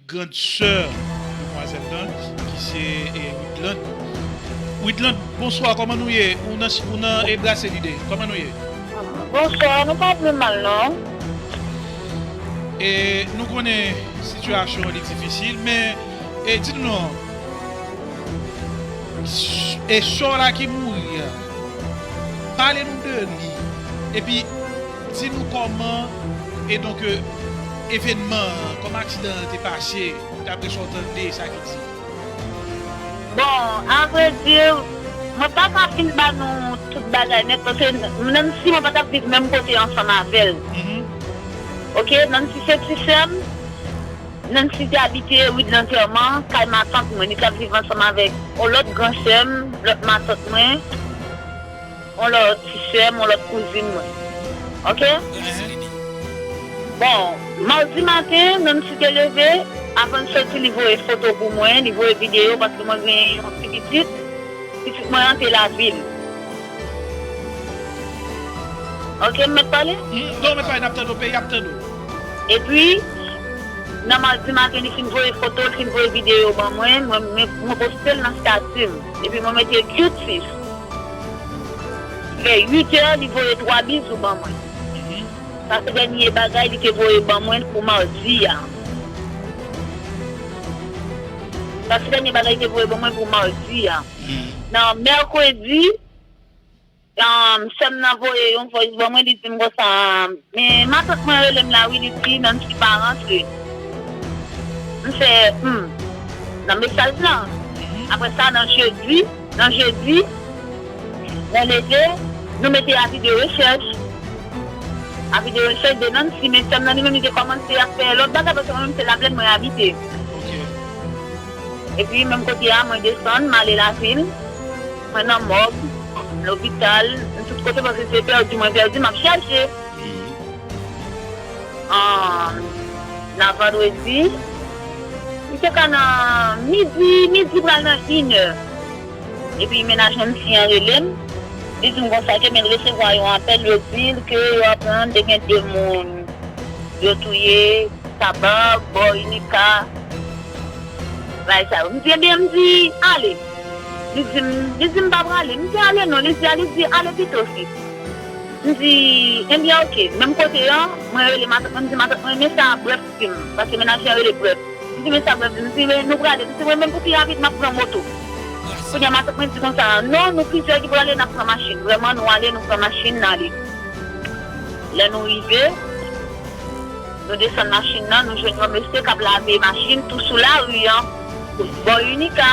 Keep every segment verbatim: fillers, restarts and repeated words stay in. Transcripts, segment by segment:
grann sè demwazèl lan, ki se, e, Widland. Widland, bonswa, kòman nou ye? Ou nan, ou nan, e, Brase Lide, kòman nou ye? Bonswa, nou pa pi mal non. E nou konnen sitiyasyon an li difisil, men, e, di nou non, e sè w la ki mouri a, pale nou de li. Epi, di nou kòman, e donk, e, evènman an, kòman aksidan an te pase, daprè sa w tande, sa ki di. Bon, avredi, mwen pa ka fin ba nou tout bagay nèt, paske Nancy, mwen pa t ap viv menm kote ansanm avè l. Mhm. Ok, Nancy se ti sè m. Nancy te abite ri de lantèman, kay matant mwen. Li t ap viv ansanm avèk yon lòt gran sè m, lòt matant mwen, yon lòt ti sè m, yon lòt kouzin mwen. Ok? Bon, madi maten, Nancy te leve, avan l soti, li voye foto pou mwen, li voye videyo, paske mwen gen yon ti pitit, pitit mwen an te lavil. Ok, m mèt pale? Hmm, non, mèt pale, n ap tande w, peyi ap tande w. Epi, nan madi maten, li fin voye foto, li fin voye videyo ban mwen, mwen, mwen, mwen poste l nan stati m. Epi mwen mete cute sis. Vè uit è, li voye twa bizou ban mwen. Mhm. Sa se dènye bagay li te voye ban mwen pou madi a. Sa se dènye bagay li te voye ban mwen pou madi a. Hmm. Nan mèkredi, um, sè m nan voye yon voice ban mwen, li di m konsa, men matant mwen rele m la wi, li di Nancy pa rantre. M fè, hmm, nan mesaj lan. Apre sa, nan jedi, nan jedi, mwen leve, nou mete avi de rechèch. Avi de rechèch de Nancy, men sè m nan li menm li te kòmanse ap fè lòt bagay, paske mwen menm se Laplèn mwen abite. Ok. Epi menm kote a, mwen desann, m ale lavil, mwen nan mòg, lopital, m tout kote paske se pèdi mwen pèdi, m ap chèche. Mhm. An, nan vandredi, li te ka nan midi, midi pral nan inè. Epi mennaj Nancy an rele m, li di m konsa ke men l resevwa yon apèl, yo di l ke yo aprann te gen de moun yo touye, Taba, bò Inika, bagay sa yo. M di, ebyen, m di, ale. Li di m, li di m pa prale. M di, ale non. Li di, li di, ale pito, fi. M di, ebyen, oke. Menm kote an, mwen rele matant mwen, m di, matant mwen, men sa brèf di m. Paske mennaj li an rele brèf. M di, men sa brèf di m. M di, men nou prale. M di, mwen menm pou pi rapid, m ap pran moto. Kounye a, matant mwen di konsa, non, nou plizyè ki prale, n ap pran machin. Vrèman, nou ale, nou pran machin, n ale. Lè nou rive, nou desann machin nan, nou jwenn yon mesye k ap lave machin tou sou lari an, bò Inika.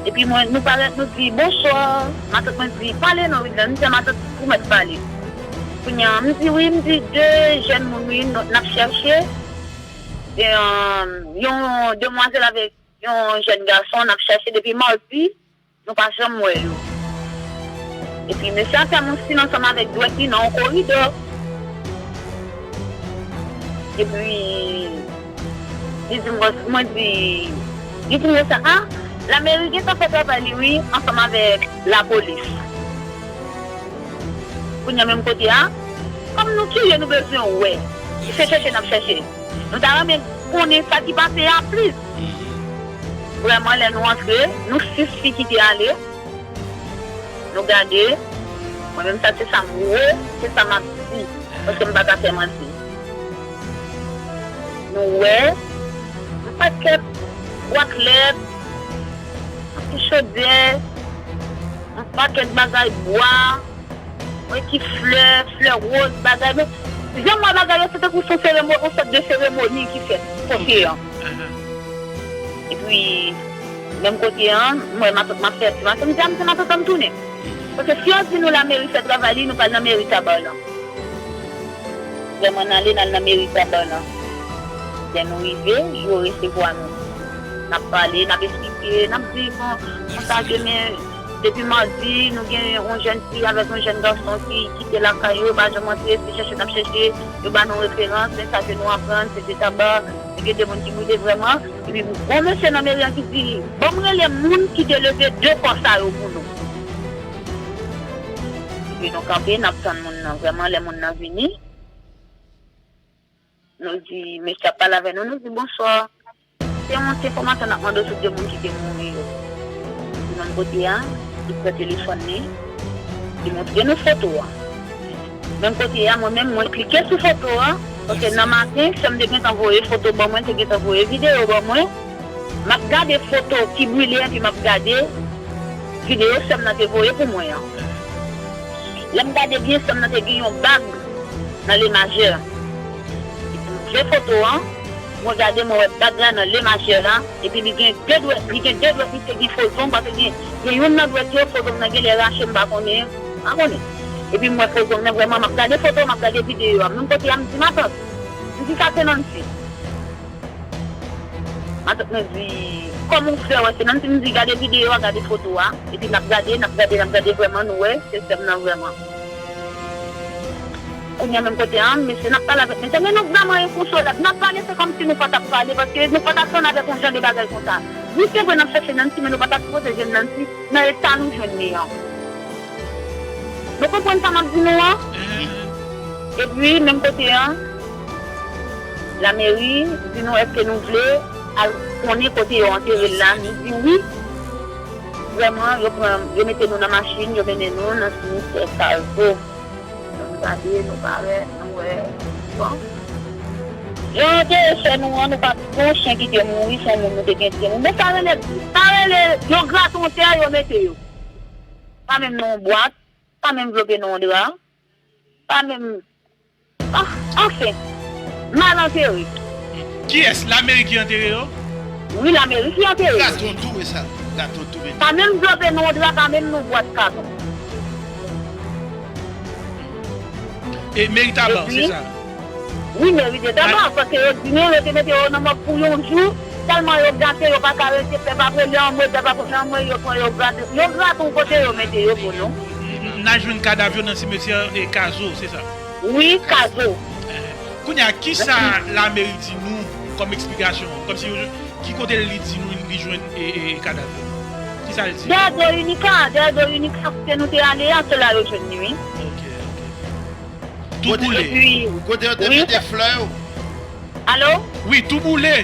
Epi mwen, nou parèt, nou di, bonswa. Matant mwen di, pale non, Wildan. M di, matant, ou mèt pale. Kounye a, m di, wi, m di, de jèn moun, wi, n ap chèche. E, um, yon demwazèl avèk yon jèn gason, n ap chèche depi madi. Nou pa janm wè yo. Epi mesye a fè m yon siy ansanm avèk dwèt li nan yon koridò. Epi li di m, mwen di, li di m konsa, a, lameri gentan fè travay li wi, ansanm avèk lapolis. Kounye a menm kote a, kòm nou kirye, nou bezwen wè. Se chèche n ap chèche. Nou ta renmen konnen sa ki pase a plis. Vrèman, lè nou antre, nou sis fi ki te ale, nou gade, mwen menm sa se sa m wè, se sa m ap di, paske m pa ka fè manti. Nou wè yon pakèt bwat lèt, yon ti chodyè, yon pakèt bagay bwa, wè ki flè, flè woz, bagay, men jan m wè bagay yo, se tankou se yon seremoni, yon sòt de seremoni ki fèt kote an. Epi, menm kote an, m wè matant m ap fè ti maten, m di a, m di matant an m tounen. Paske si yo di nou lameri fè travay li, nou pral nan meri Taba lan. Vrèman, n ale, n al nan meri Taba lan. Lè nou rive, yo resevwa nou. N ap pale, n ap esplike, n ap di, bon, konsa demen, depi madi, nou gen yon jèn fi avèk yon jèn gason ki kite lakay yo, pa janm antre, se chèche n ap chèche, yo ba nou referans, men sa ke nou aprann, se te Taba, se gen de moun ki mouri vrèman. Epi, yon mesye nan meri an ki di, ban m rele moun ki te leve de kò sa yo pou nou. Epi, nou kanpe, n ap tann moun nan. Vrèman, lè moun nan vini, Nou di, mesye ap pale avè nou, nou di, bonswa. Se yon ti enfòmasyon n ap mande w sou de moun ki te mouri yo. Epi menm kote a, li pran telefòn li, li montre nou foto a. Menm kote a, mwen menm, mwen klike sou foto a, paske nan maten, sè m te gentan voye foto ban mwen, te gentan voye videyo ban mwen. M ap gade foto ki brile, epi m ap gade videyo sè m nan te voye pou mwen an. Lè m gade byen, sè m nan te gen yon bag nan le majè. Epi m vle foto an, mwen gade, mwen wè bag la nan le majè la, epi li gen de dwèt, li gen de dwèt, li te gen fo zong, paske gen, gen youn nan dwèt yo, fo zong nan genlè rache, m pa konnen, m pa konnen. Epi m wè fo zong nan vrèman, m ap gade foto, m ap gade videyo a. Menm kote a, m di, matant, m di, sa se Nancy. Matant mwen di, kòman w fè wè se Nancy? M di, gade videyo a, gade foto a. Epi n ap gade, n ap gade, n ap gade vrèman, nou wè, se sè m nan vrèman. Kounye a menm kote a, mesye n ap pale avèk mesye, men nou vrèman enkonsolab. N ap pale, se kòmsi nou pa t ap pale, paske nou pa t ap tann avèk yon jan de bagay konsa. Wi, se vre, n ap chèche Nancy, men nou pa t ap sipoze jwenn Nancy nan eta nou jwenn li an. Nou konprann sa m ap di nou an? Epi, menm kote an, lameri di nou èske nou vle al konnen kote yo antere l la. Nou di wi. Vrèman, yo pran, yo mete nou nan machin, yo mennen nou nan simitè Kazo. Nou gade, nou parèt, nou wè. Bon. Jan yo te fè nou an, nou pa t gen yon chen ki te mouri, se yon moun nou te gen te mouri. Men sa rele, sa rele, yo grate yon tè, yo mete yo. Pa menm nan yon bwat, pa menm vlope nan yon dra, pa menm, ah, anfen, mal antere. Kiyès? Lameri ki antere yo? Wi, lameri ki antere yo. Gade yon tou e sa. Gade yon tou e. Pa menm vlope nan yon dra, pa menm nan yon bwat katon. E meri Taban, se sa? Wi, meri de Taban, paske yo di nou, yo te mete yo nan mòg pou yon jou, tèlman yo gate, yo pa ka rete, pèp ap rele anmwe, pèp ap rele anmwe, yo pran, yo grate, yo grate yon kote, yo mete yo pou nou. N a jwenn kadav yo nan simetyè e Kazo, se sa? Wi, Kazo. Kounye a, kisa lameri di nou kòm eksplikasyon? Kòmsi yo, ki kote li di nou li jwenn e, e, e kadav yo? Kisa l di? Dèyè do Inika, dèyè do Inika, kote nou te ale a, se la yo jwenn li, wi. Ok, ok. Tou boule. Epi, kote yo te mete flè yo? Alo? Wi, tou boule.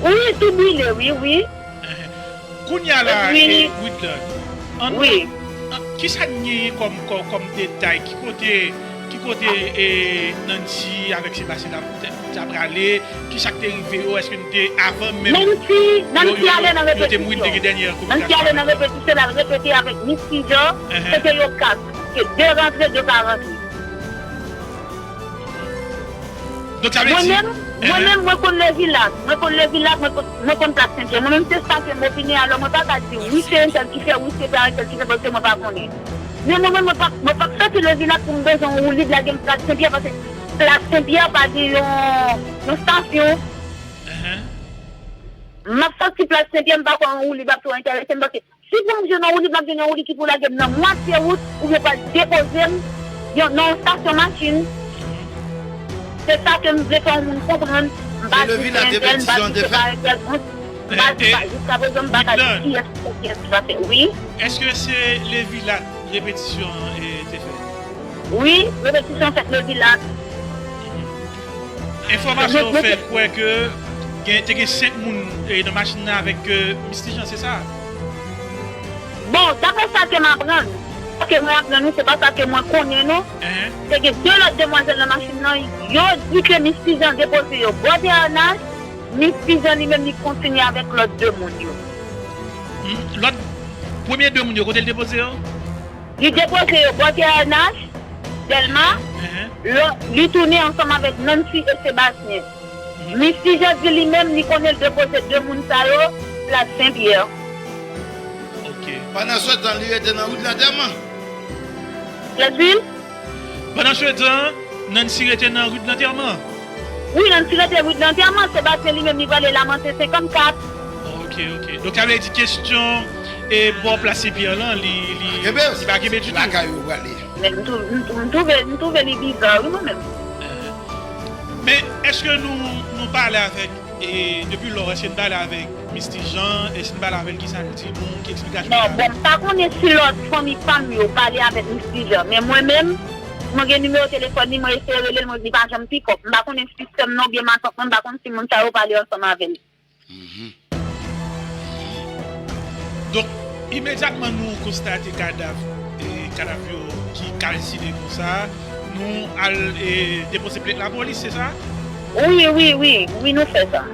Wi, tou boule, wi, wi. Kounye a la, e, Widland, an, an, kisa n genyen kòm, kòm, kòm detay? Ki kote, ki kote, e, Nancy avèk Sébastien t ap, t ap prale? Kisa k te rive yo? Èske n te avan menm Nancy, Nancy ale nan repetisyon. Nancy ale nan repetisyon, l al repete avèk Miss Tijan, se te yo kat, se de rantre, de pa rantre. Donk, sa vle di, mwen menm, mwen menm, mwen konn Levilak, mwen konn Levilak, mwen konn, mwen konn Plas Senpyè. Mwen menm, se sa ke m opine, alò mwen pa ka di, wi, se entèl ki fè, wi, se pa entèl ki fè, paske mwen pa konnen. Men mwen menm, mwen pa, mwen pa soti Levilak pou m bezwen yon woulib lage m Plas Senpyè, paske Plas Senpyè pa gen yon, yon estasyon. M ap soti Plas Senpyè, m pa kwè yon woulib ap twò enterese m, paske si pou m jwenn yon woulib, m ap jwenn yon woulib ki pou lage m nan mwatye wout, oubyen pral depoze m yon, nan yon estasyon machin. Se sa ke m vle fè yon moun konprann. M pa di se entèl, m pa di se pa entèl. M pa, m pa, jiska prezan, m pa ka di kiyès, kiyès ki pa fè. Wi. Èske se Levilak repetisyon an, e, te fèt? Wi, repetisyon fèt Levilak. Enfòmasyon yo fè kwè ke gen, te gen senk moun, e, nan machin nan avèk, e, Miss Tijan, se sa? Bon, daprè sa ke m aprann, sa ke mwen aprann, wi, se pa sa ke mwen konnen, non. Te gen de lòt demwazèl nan machin nan, yo di ke Miss Tijan depoze yo bò T N H, Miss Tijan li menm li kontinye avèk lòt de moun yo. Lòt, premye de moun yo, kote l depoze yo? Li depoze yo bò T N H, Dèlma, lò, li tounen ansanm avèk Nancy e Sébastien. Miss Tijan di li menm li konnen l depoze de moun sa yo Plas Senpyè. Ok. Pandan se tan, li rete nan wout lantèman. Kiyès di l? Pandan se tan, Nancy rete nan wout lantèman. Wi, Nancy rete wout lantèman, Sébastien li menm li prale Lamanten senkannkat. Ok, ok. Donk, sa vle di kesyon e bò Plas Senpyè lan, li, li, li pa kenbe ditou. Lakay yo prale. Men m tou-, m tou-, m twouve, m twouve li biza, wi, mwen menm. Men, èske nou, nou pale avèk, e, depi lò, èske n pale avèk Miss Tijan, èske n pale avè l, kisa l di nou, ki eksplikasyon l ba nou? Non, bon, m pa konnen si lòt fanmi pa m yo pale avèk Miss Tijan, men mwen menm, Mwen gen nimewo telefòn li, mwen eseye rele l, mwen, li pa janm pick up. M pa konnen si sè m nan oubyen matant mwen, m pa konn si moun sa yo pale ansanm avè l. Donk, imedyatman nou konstate kadav, e, kadav yo ki kalsine konsa, nou al e, depoze plent lapolis, se sa? Wi, wi, wi, wi, nou fè sa.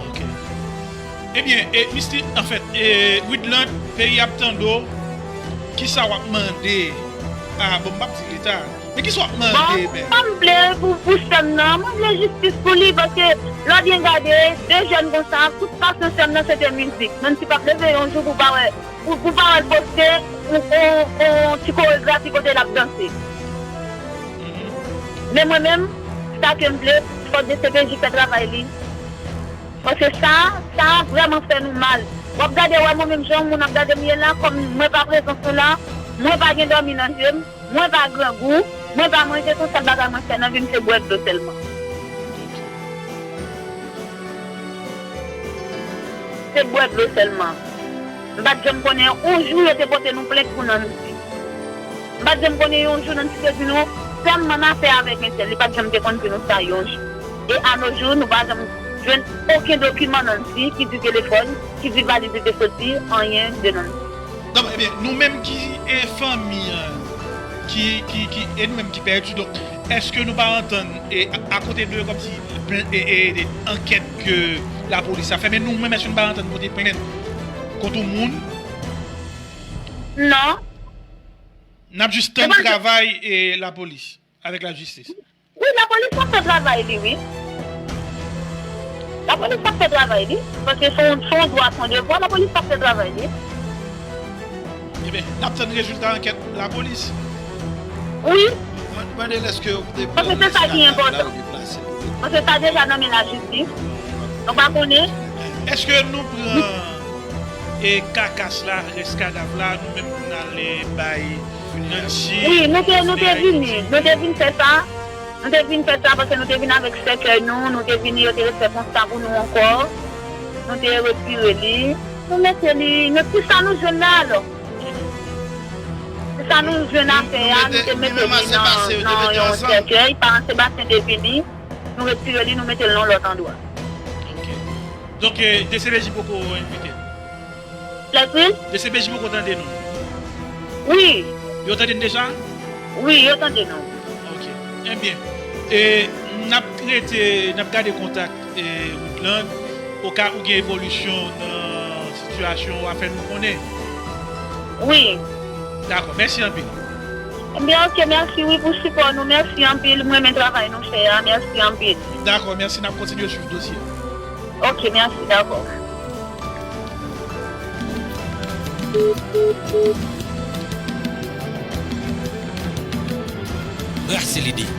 Ok. Ebyen, e, Misti, anfèt, e, Widland, peyi ap tande w, kisa w ap mande a, bon, m p ap di Leta, men kisa w ap mande menm? Bon, sa m vle pou, pou sè m nan, mwen vle jistis pou li, paske lè w byen gade, de jèn konsa, tout pasyon sè m nan se te mizik. Nancy p ap leve yon jou pou pa wè, pou, pou pa wè l poste yon, yon, yon ti koregrafi kote l ap danse. Men mwen menm, sa ke m vle, fòk D C P J fè travay li. Paske sa, sa vrèman fè nou mal. W ap gade, wè mwen menm jan yon moun ap gade m ye la, kòm mwen pa prezans nou la, mwen pa gen dòmi nan je m, mwen pa grangou, mwen pa manje, se yon sèl bagay mwen fè nan vi m se bwè dlo sèlman. Se bwè dlo sèlman. M pa t janm konnen yon jou yo te pote nou plent pou Nancy. M pa t janm konnen yon jou Nancy te di nou, sè m, m annafè avèk entèl, li pa t janm te konn di nou sa yon jou. E anojou, nou pa janm jwenn okenn dokiman Nancy ki di telefòn, ki di valiz li te soti, anyen de Nancy. Donk, ebyen, nou menm ki e fanmi an, ki, ki, ki, e nou menm ki pèdi, donk, èske nou pa antann, e, a, akote de kòmsi, e, e, e, ankèt ke lapolis ap fè, men nou menm, èske nou pa antann pote plent kont yon moun? Non. N ap jis tann travay e lapolis avèk lajistis. Wi, lapolis ap fè travay li, wi. Lapolis ap fè travay li. Paske se yon, se yon dwa, se yon devwa, lapolis ap fè travay li. Ebyen, n ap tann rezilta ankèt lapolis. Wi. Mande l èske yo te pran reskadav la ou deplase l. Paske sa deja nan men lajistis. Nou pa konnen. Èske nou pran e kakas la, reskadav la, nou menm pou n ale bay Nancy? Wi, nou te, nou te vini. Nou te vin fè sa. Nou te vin fè sa paske nou te vin avèk sèkèy nou, nou te vini, yo te refè konsta pou nou ankò. Nou te retire li. Nou mete li, nou, ti sa nou jwenn la alò. Ti sa nou jwenn a fè a, nou te mete li nan, nan yon sèkèy, paran Sebastien te vini, nou retire li, nou mete l nan lòt andwa. Donk, e, D C P J poko envite nou? Lètwil? D C P J poko tande nou? Wi. Yo tande n deja? Wi, yo tande nou. Ok. Ebyen, e, n ap rete, n ap gade kontak, e, Woodland. Oka ou gen evolisyon nan sitiyasyon w, a fè nou konnen. Wi. Dakò, mèsi anpil. Ebyen, ok, mèsi wi pou sipò nou. Mèsi anpil. Mwen renmen travay nou fè a. Mèsi anpil. Dakò, mèsi. N ap kontinye swiv dosye. Ok, mèsi. Dakò. Brase lide,